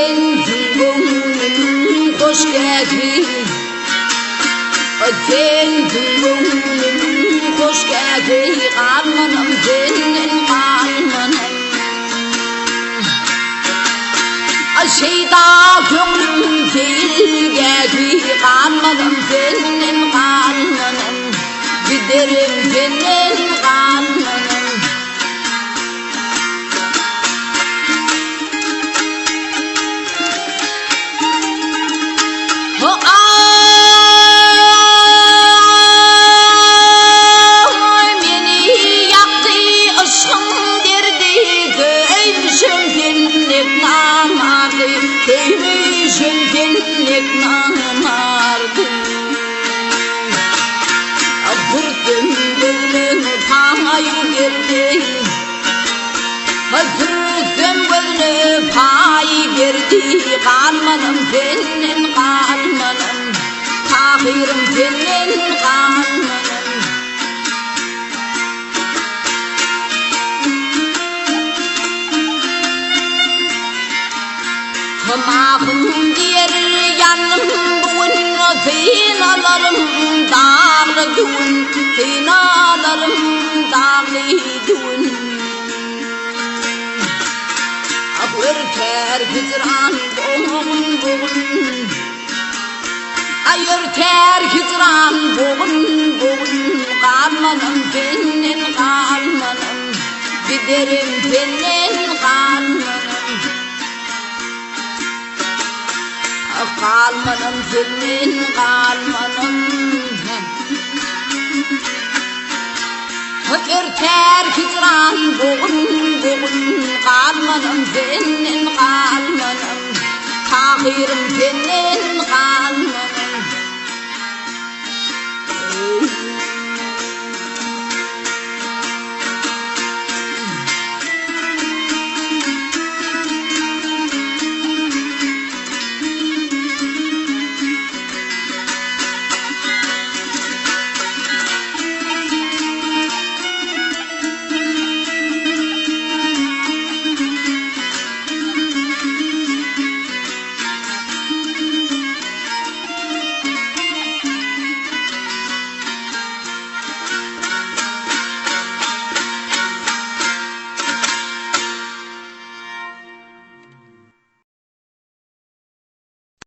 Sensiň göwnümiň hoşgähi, Sensiň göwnümiň hoşgähi, Galmanam senden galmanam. Şeýda köňlüm seýilgähi, Galmanam senden galmanam, Giderin senden galmanam. Aý, meni ýakdy yşgyň derdi, Söýmüşem sendek namardy, Söýmüşem sendek namardy. Pürtüm gözüne paý berdi, Pürtüm gözüne paý berdi, Galmanam senden galmanam, Tahyrym senden galmanam. Tymahym diýer ýanym bu gün, Synalarym dagly düwün, Synalarym dagly düwün. Örtär hijran bogun bogun, Aý örtär hijran bogun bogun, Galmanam senden galmanam, Giderin senden galmanam. Galmanam senden galmanam. Örtär hijran bogun bogun, Galmanam senden galmanam, Tahyrym senden.